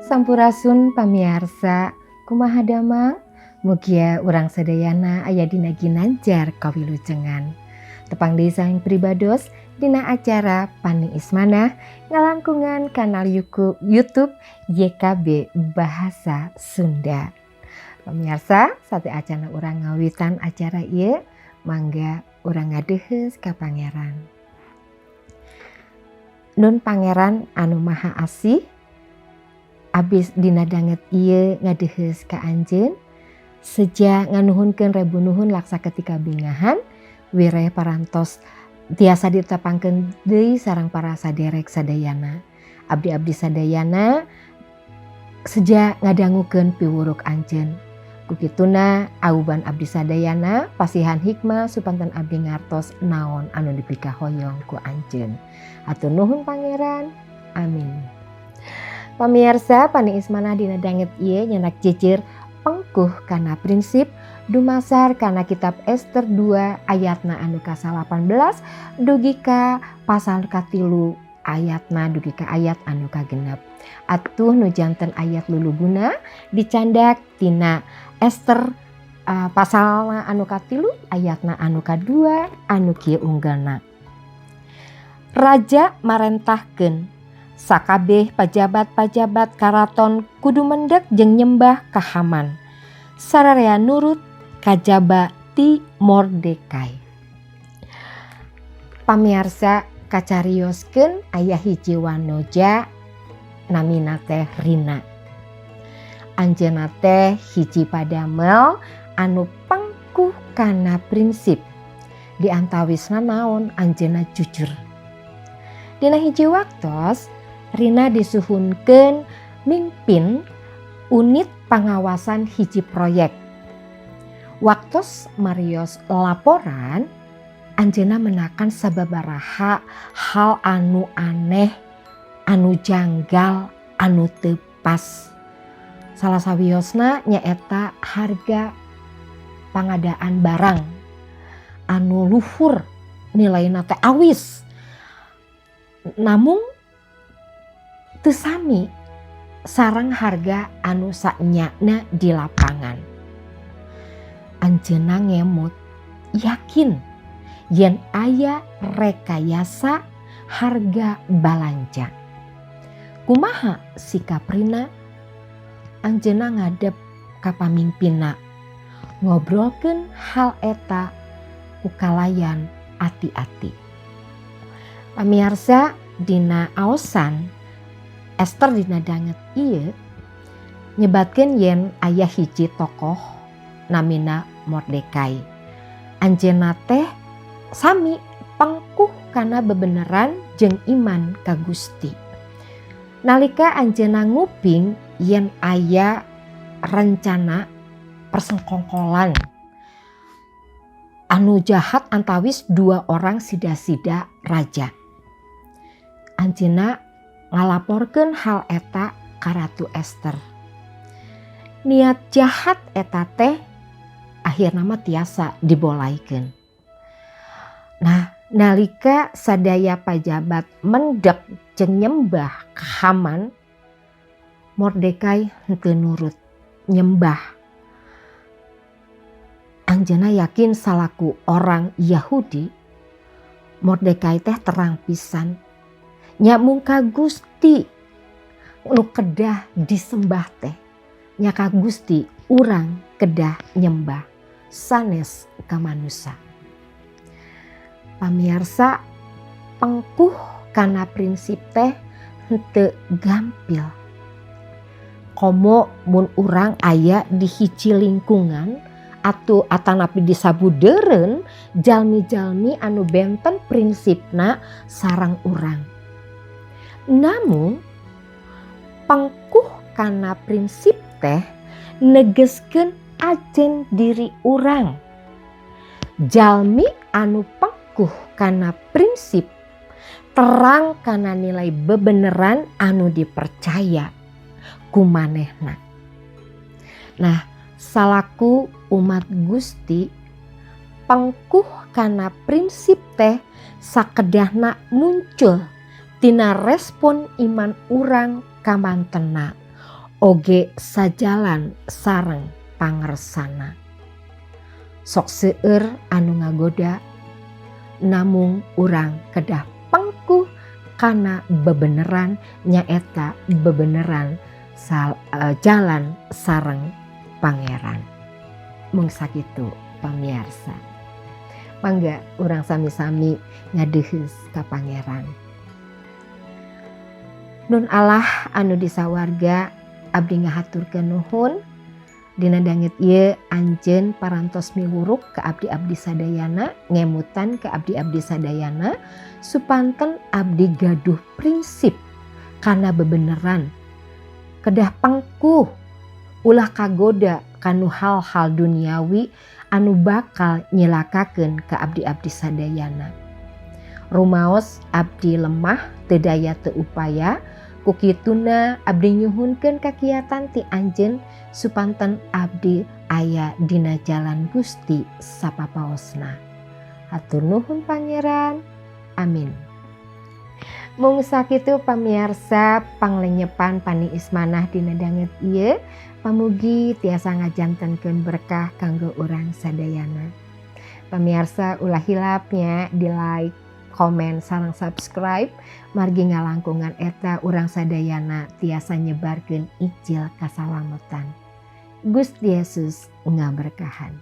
Sampurasun, pamiarsa. Kumaha damang? Mugia urang sadayana aya dina ginanjar kawilujengan. Tepang deui sareng pribados dina acara Paning Manah ngalangkungan kanal YouTube YKB Bahasa Sunda. Pemirsa, sateuacana urang ngawitan acara ieu, mangga urang ngadeuheus ka Pangeran. Nun Pangeran anu Maha Asih, abdi dina danget ieu ngadeuheus ka Anjeun, seja nganuhunkeun rebu nuhun laksa ketika bingahan wireh parantos tiasa ditepangkeun deui sareng para saderek sadayana. Abdi-abdi sadayana seja ngadangukeun piwuruk Anjeun. Kukituna auban abdi sadayana, pasihan hikmah supanten abdi ngartos naon anu dipikahoyong ku Anjeun. Hatur nuhun, Pangeran. Amin. Pamiarsa, Paning Manah dina danget ieu nyandak jejer pengkuh kana prinsip, dumasar kana kitab Ester 2 ayatna anu ka-18 dugi ka pasal 3 ayatna dugi ka ayat anu kagenep. Atuh nu janten ayat luluguna dicandak tina Ester pasalna anu 3 ayatna anu 2 anu kieu unggelna. Raja marentahkeun sakabeh pajabat-pajabat karaton kudu mendek jeung nyembah ka Haman. Sararea nurut kajaba ti Mordekai. Pamiarsa, kacarioskeun aya hiji wanoja namina teh Rina. Anjeunna teh hiji padamel anu pengkuh kana prinsip. Di antawisna naon? Anjeunna jujur. Dina hiji waktos Rina disuhunkeun mimpin unit pangawasan hiji proyek. Waktos marios laporan, anjeunna menakan sababaraha hal anu aneh, anu janggal, anu teu pas. Salah sawiosna nyaeta harga pangadaan barang anu luhur nilaina teh awis. Namung teu sami sareng harga anu sanyana di lapangan. Anjeunna ngemut yakin yen aya rekayasa harga balanja. Kumaha sikap Rina? Anjeunna ngadep ka pamimpinna, ngobrolkeun hal eta ku kalayan ati-ati. Pamiarsa, dina aosan Ester dina danget ieu nyebatkeun yen aya hiji tokoh namina Mordekai. Anjeunna teh sami pengkuh kana bebeneran jeung iman ka Gusti. Nalika anjeunna nguping yen aya rencana persengkongkolan anu jahat antawis dua orang sida-sida raja. Anjeunna ngalaporkeun hal eta ka Ratu Ester. Niat jahat eta teh akhirna mah tiasa dibolaikeun. Nah, nalika sadaya pajabat mendek jeung nyembah ka Haman, Mordekai henteu nurut nyembah. Anjeunna yakin salaku orang Yahudi, Mordekai teh terang pisan nya mung ka Gusti nu kedah disembah teh, nya ka Gusti urang kedah nyembah, sanes ka manusa. Pamiarsa, pengkuh kana prinsip teh henteu gampil. Komo mun urang aya di hiji lingkungan atau atanapi di sabudeureun jalmi-jalmi anu benten prinsipna sareng urang. Namun pengkuh kana prinsip teh negeskeun ajen diri urang. Jalmi anu pengkuh kana prinsip terang kana nilai bebeneran anu dipercaya ku manehna. Nah, salaku umat Gusti, pengkuh kana prinsip teh sakedahna muncul tina respon iman urang kamantena. Oge sajalan sareng pangersana. Sok seueur anu ngagoda, namung urang kedah pengkuh kana bebeneran, nyaeta bebeneran jalan sareng Pangeran. Mung sakitu, pamiarsa. Mangga urang sami-sami ngadeuheus ka Pangeran. Nun Allah anu di sawarga, abdi ngahaturkeun nuhun dina danget ieu Anjeun parantos miwuruk ka abdi-abdi sadayana, ngemutan ka abdi-abdi sadayana supanten abdi gaduh prinsip kana bebeneran, kedah pengkuh, ulah kagoda kanu hal-hal duniawi anu bakal nyilakakeun ka abdi-abdi sadayana. Rumaos abdi lemah, teu daya teu upaya. Ku kituna abdi nyuhunkeun kakiatan ti Anjeun supanten abdi aya dina jalan Gusti sapapaosna. Hatur nuhun, Pangeran. Amin. Mung sakitu, pamiarsa, panglenyepan paniis manah dina danget ieu. Pamugi tiasa ngajantenkeun berkah kanggo urang sadayana. Pamiarsa, ulah hilap nya di like, komen, sareng subscribe, margi ngalangkungan eta urang sadayana tiasa nyebarkeun Injil kasalamatan. Gusti Yesus ngaberkahan.